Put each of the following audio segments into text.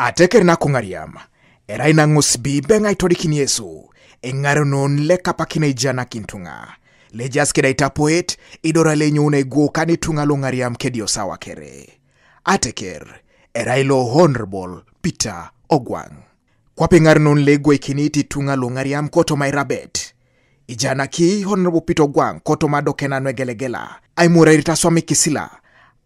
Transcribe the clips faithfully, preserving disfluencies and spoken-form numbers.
Ateker nakoŋariam, erai naŋos bi beŋa itodikin Yesu, eŋarenon lekapakin ejanak intuŋa. Lejas keda itapoet, idora lenyoun aigwokan ituŋa loŋariam kediosawa kere. Ateker, erai lo Honorable Peter Ogwaŋ. Kwape eŋarenon legwoikinit ituŋa loŋariam kotoma airabet. Ijanaki Honorable Peter Ogwaŋ kotoma adokena nuegelegela, aimorairit aswam ikisila,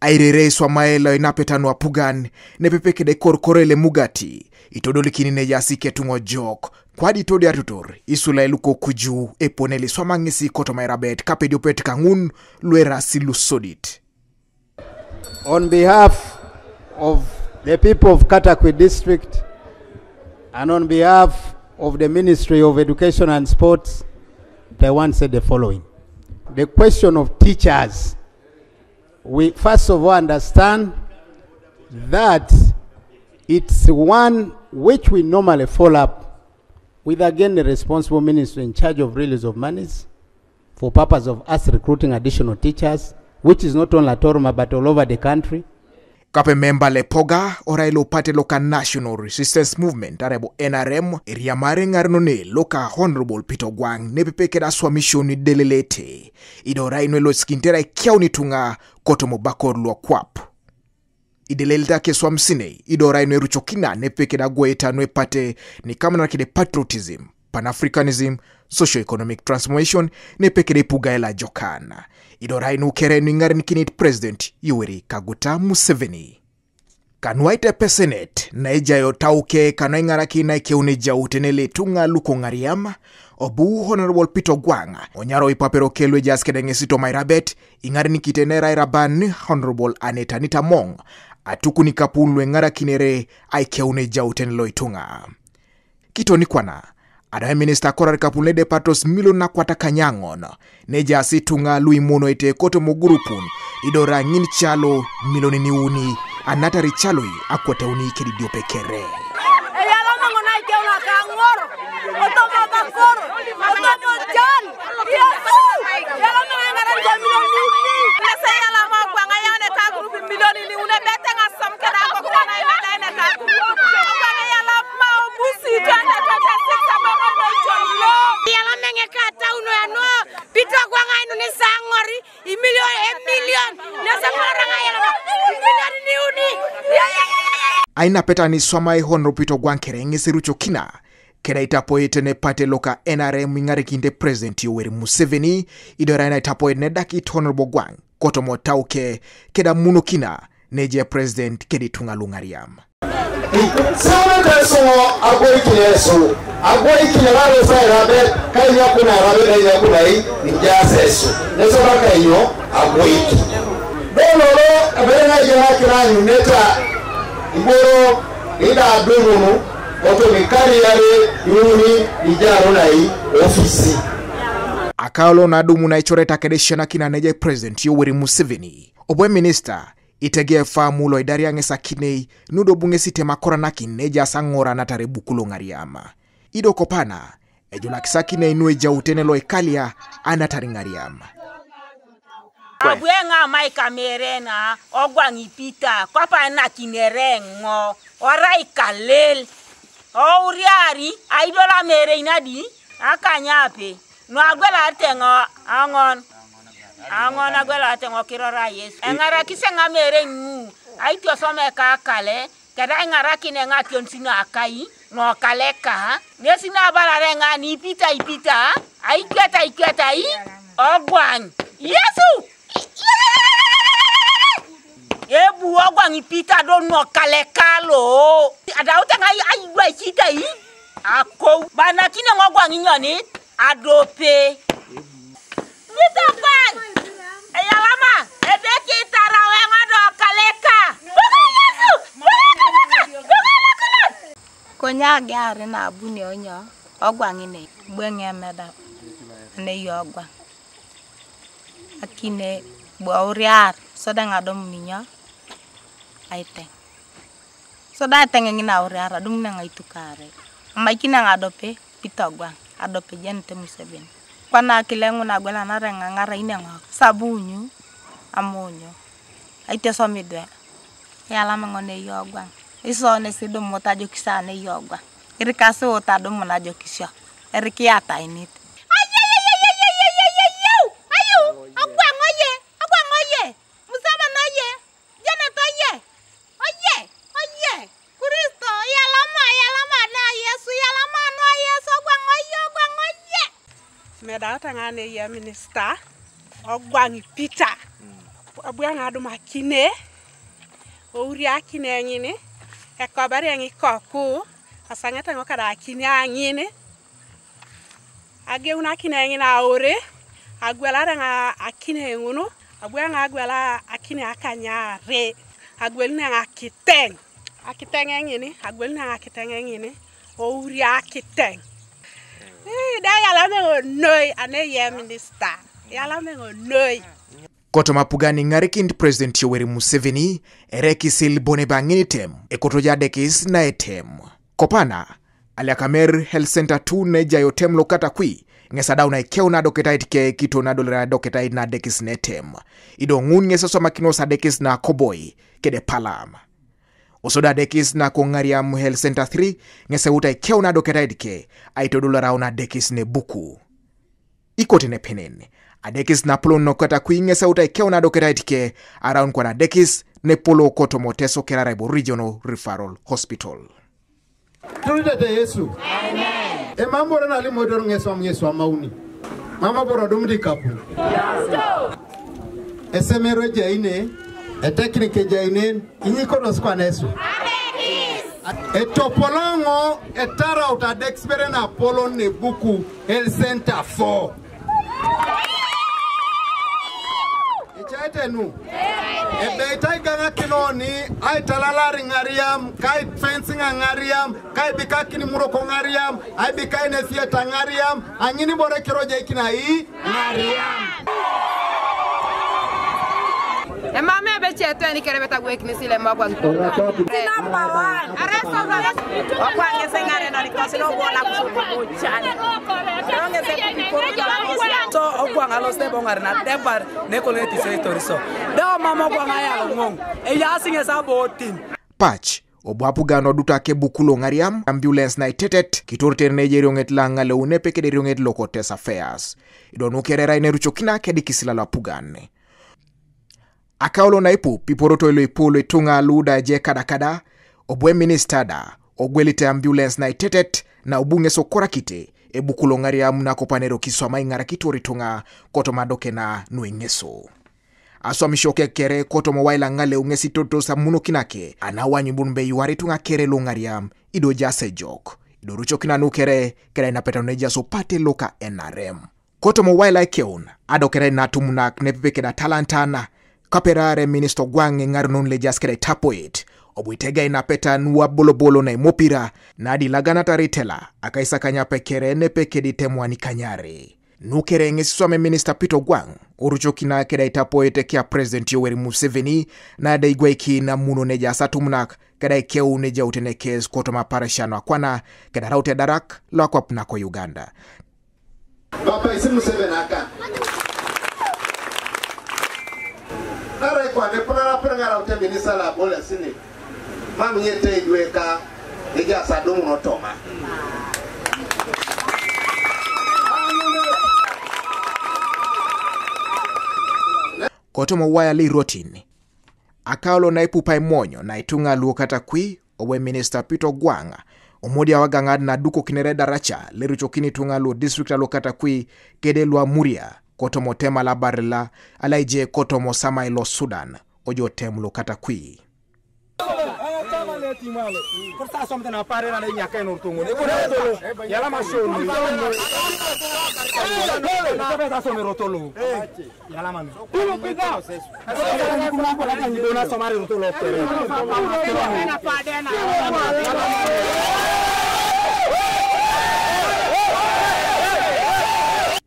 airere iswamae loinapeta nuapugan, nepepe kede korokoro elemugati, itodolikini nejas iketuŋ ojok, kwadi itodiaritotor, isulai lukokuju, epone liswama ŋesi kotoma airabet kapediopet kaŋun, luerasi lusodit. On behalf of the people of Katakwi District and on behalf of the Ministry of Education and Sports, I want to say the following. The question of teachers, we first of all understand that it's one which we normally follow up with, again, the responsible ministry in charge of release of monies for purpose of us recruiting additional teachers, which is not only at Toroma but all over the country. Kape memba le POGA, orai lo pate loka National Resistance Movement, arebo N R M, eriamare ŋarenone loka Honorable Peter Ogwaŋ nepepe keda aswamisio nuidelelete, idorai nuelosikinitera ikeuni ituŋa kotoma obakor luokwap. Idelelete akeswamisinei, idorai nuerucokina nepepe keda agwoita nuepate nikamanara kede patriotism, Pan-Africanism, socio-economic transformation, nepepe kede ipugae lajokan. Idorai nukere nuiŋarenikinit President Yoweri Kaguta Museveni. Kanuaitepesenet naejai otauke kanuaiŋarakin naikeun ejautene leituŋa lukoŋariam, obu Honorable Peter Ogwaŋ, onyaro ipapero kelu ejas kede ŋesi toma airabet, iŋarenikite nera airaban Honorable Aneta Anita Among, atukun ikapun lueŋarakinere aikeun ejautene loituŋa. Kitonikwana, adau eminista korar ikapun luedepatos milion nakwata kanyaŋon, nejaas ituŋa luimonoete kotoma ogurupun, idora ŋin calo milionin iuni, anatar icaloi akwatauni kedidiope kere. Eyalama ŋona ikeuna kaŋor, otoma bakor, otoma ojan, Yesu! Eyalama ŋona ŋaran ija milionin iuni. Nese eyalama Ogwaŋ ayaune ka gurup milionin iuni, ebete ŋasom keda akoku wana ibadaine ka gurup. Ogwaŋ eyalama obusi twenty twenty-six ababono ijolo. Eyalama eŋeka atauno eno, Peter Ogwaŋ ainuni saŋori, imilion, emilion, nese ŋoraŋ ayalama, imilionin iuni. Ainapeta niswamai Honorable Peter Ogwaŋ kere ŋes erucokina, keda itapoet nepate loka N R M iŋarekinite President Yoweri Museveni, idorai naitapoet nedakit Honorable Ogwaŋ, kotoma otauke, keda amunokina, neje President kede ituŋa luŋariam. Sewon Yesu ŋo, agwoikin Yesu, agwoikin elalos airabet, kainyakuna airabet, kainyakuna i, nijaas Yesu. Nesodaka inyo? Agwoik. Dololo, ebere ŋa ijo nakira anyuneta, iboro, ida adumunu, otomikari yare, iuni, ijarunai, ofisi. Akaulo nadumu naicoreta kedesianakina neje President Yoweri Museveni, obo eminista, itege efamu loidaria ŋes akinei, nudobu ŋes item akoranakin nejaas aŋoranatar ebuku loŋariam. Ido kopana, ejulakis akinei nuejautene loikalia anatar iŋariam. Abu eŋa amaika mere na, Ogwaŋ Peter, kwape ainakinere eŋo, orai kalel, ouriari, aidol amere inadi, akanyape, nuagwelarit eŋo, aŋon, aŋon agwelarit eŋo kirora Yesu. Eŋarakis eŋa mere nu, aitiosom eka kale, keda iŋarakin eŋa ationis nakai, nokaleka, ŋesi nabalar eŋa ni ipita ipita, aikweta aikweta, i, Ogwaŋ, Yesu! Ebu Ogwaŋ Peter do nokaleka lo. Adaut eŋa aigwaikitai. Akou. Banakin eŋa Ogwaŋ inyoni? Adope. Peter Ogwaŋ. Eyalama. Ebe kitarau eŋa do kaleka. Buka Yesu. Buka, buka, buka. Konye ageari nabunio nyo Ogwaŋ ine, bweŋ emedap, anei Ogwaŋ. Akine bu auriar, sode ŋa adomun nyo? Aiteŋ. Sode aiteŋ ŋina auriar, adomun eŋa itukaarei. Amaikini eŋa adope, Peter Ogwaŋ, adope ejenete Museveni. Kwana akile ŋun agwelanar eŋa aŋarain eŋa, sabunyu, amunyu, aitesom idwe. Eyalama ŋun eyei Ogwaŋ. Iso nesi idumut ajokis anei ogwa. Irikasi uta adumun ajokisio. Erikiata init. Ayu! Ogwang' oye! Ogwang' oye! Museveni oye! Janet oye! Oye! Oye! Kristo, iyalama, iyalama na Yesu, iyalama na Yesu, ogwang' oye, ogwang' oye! Medaut eŋa ne eya minista, ogwang' Peter. Abwang' adumakine, ouriakine ŋini, ekobere ŋikoku, asaŋete ŋo kadakini aŋini, ageunakine ŋini aore, agwelare ŋa akine ŋunu, abwang' agwela akine akanyare, agwelune ŋa akiteŋ, akiteŋ ŋini, agwelune ŋa akiteŋ ŋini, ouriakiteŋ. Ii, da yalame ŋo noi, ane ye minista, yalame ŋo noi. Kotoma apugan iŋarikinit President Yoweri Museveni, ere kisil bon ebe aŋin item, ekotoja adekis na etem. Kopana, Aliakamer Health Center two ne ejai otem lo Katakwi, ŋes adau na ikeuna adoketait ke kiton adolere adoketait na adekis na etem. Ido ŋun ŋes eswamakinos adekis na Koboi, kede Palam. Osodi adekis na ko Ŋariam Health Center three, ŋes euta ikeuna adoketait ke, aitodol araun adekis ne Buku. Ikote nepenen, adekis napolon no Katakwi ŋes euta ikeuna adoketait ke, araun kwana adekis nepolo kotoma Teso kere Raibo Regional Referral Hospital. Tulitete Yesu. Amen. Emam boro nalimotor ŋes mam ŋes amauni. Mam boro dum dikapu. Esemero ejaine, eteknik ejainen, inyikotos kwana Yesu. Etopoloŋo etaraut adekis bere napolon ne Buku Health Center four. Ecaete nu, ebeit aigaŋakinoni aitalalar iŋariam, kaifensiŋa ŋariam, kaibikakin imuroko ŋariam, aibikain esieta ŋariam, aŋin ibore kirojeikin ai ŋariam. Emam ebe ce etwen kere bet agweikinis ile magwang. Number one. Are so gale. Ogwang ŋes eŋarenon ikosi lobo nakusukubucan. Dong ŋes epupikoro. So ogwang alosit ebe oŋaren adepar nekolong etisio itoriso. Dong mam ogwang ayaloŋoŋ. Eyaasi ŋes abotin. Pach, obu apugan oduta ke Buku lo Ŋariam, ambulance na itetet, kitoriter ne ejai erioŋet lo aŋaleun nepe kede erioŋet lo Court Affairs. Ido nu kere erai nerucokina kede ikisila lo apugan. Akaulo na ipup, iporoto lo ipu lo ituŋa lu da eje kadakada, obu eminista da, ogwelite ambulance na itetet, na obu ŋes okorakite, e Buku lo Ŋariam na kopanero kiswama iŋarakitor ituŋa, kotoma adokena nu eŋeso. Aswamisio ke kere kotoma owai lo aŋaleu ŋes itotos amunokin ake, ana awanyun bon ebe eyuar ituŋa kere lo Ŋariam, ido ejaas ejok. Ido erucokina nu kere, kere ainapeta nu ejaas opate loka N R M. Kotoma owai lo aikeun, adoketait na atumunak nepepe keda talantan, kaperare minista Ogwang eŋarenon lo ejaas keda itapoet, obu itega ainapeta nu abolobolo na imopira, na di ilaganat aritela, akaisakany ape kere nepe kede itemuan ikanyare. Nu kere ŋes iswam eminista Peter Ogwang, orucokina keda itapoet eke a President Yoweri Museveni, na da igwaikin amuno ne ejaas atumunak, keda ikeun ejautene kes kotoma aparesia nu akwana, keda araut edarak lo akwap nako Uganda. Baba isi Museveni aka. Nara ikwane punara pun ŋaraut eminista lo aboliasini. Mam ŋete idwe ka ejaas adumun otoma. Kotoma owai lo irotin, akaulo na ipup aimonyo na ituŋa lu Katakwi, obu eminista Peter Ogwang, omodiau agaŋat na adukokinere edaraca lo erucokini ituŋa lu district alo Katakwi, kede lu Amuria, kotoma otem lo abarila, alo aije kotoma osamai lo Sudan, ojo otem lo Katakwi.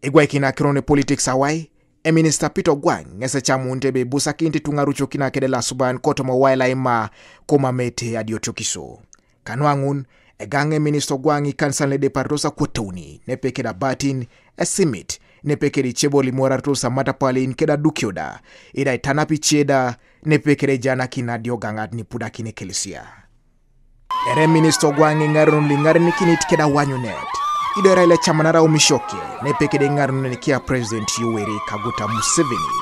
Igwaikin akiro ne politics awai, eminista Peter Ogwang ŋes ecamunit ebe ibusakinit ituŋa arucokina kede lo asuban kotoma owai lo aima komamete adiotiokisio. Kanuaŋun, egaŋ eminista Ogwang ikanisan lu edeparitos akwotouni, nepe keda abatin, esimit, nepe keda ice bo lu imoraritos amatapalin keda adukio da, ida itanap ice da, nepe keda ejanakin adiogaŋat nu ipudakin ekelisia. Ere minista Ogwang' eŋarenon liŋarenikinit keda wanyunet. Ido erai lecamanara umishoke nepekede eŋarenon kia President Yoweri Kaguta Museveni.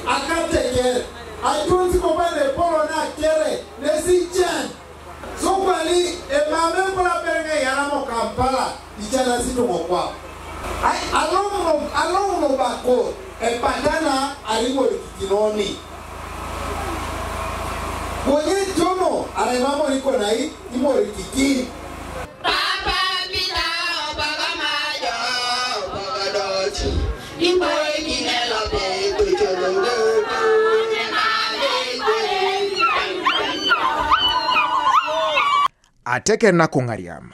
Akateker atunzi kopane polo na kere nesijan. Sokwali emame pula perenge yaramo Kampala ichana situngo kwa. Ai along no along no bako epatana arimori kikinoni. Konye jomo aremamo nikonai imori kikin. Papa Peter Obagamayo Obagadot. Ateker nakoŋariam.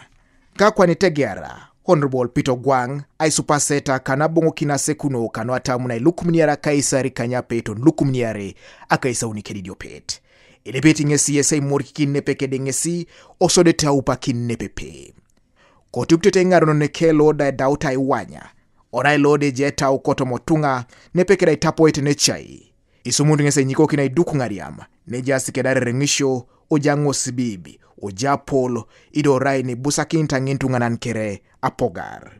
Kakwan itegeara Honorable Peter Ogwang' aisupaseta kanaboŋokin asekuno kanuatamun ailukumuniara kaisaari kanyapeton lukumuniare akaisauni kedidiopet. Ilepet ŋesi yesai morikikin nepekede ŋesi osodete aupakin nepepe. Kotupitete ŋaronon kelo da edaut aiwanya, orai lo da eje etau kotomotuŋa, nepekeda itapoet necai. Isumut ŋes enyikokin aiduk ŋariam, nejaas keda arereŋisio, oja ŋosibib, oja apol, ido orai nibusakinit aŋin tuŋanan kere apogar.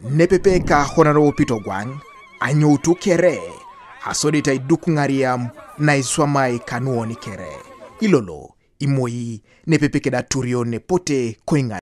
Nepepe ka Honorable Peter Ogwang', anyoutu kere, asodit aiduk ŋariam naiswamai kanuoni kere. Ilolo, imoi, nepepe keda aturion nepote koiŋa.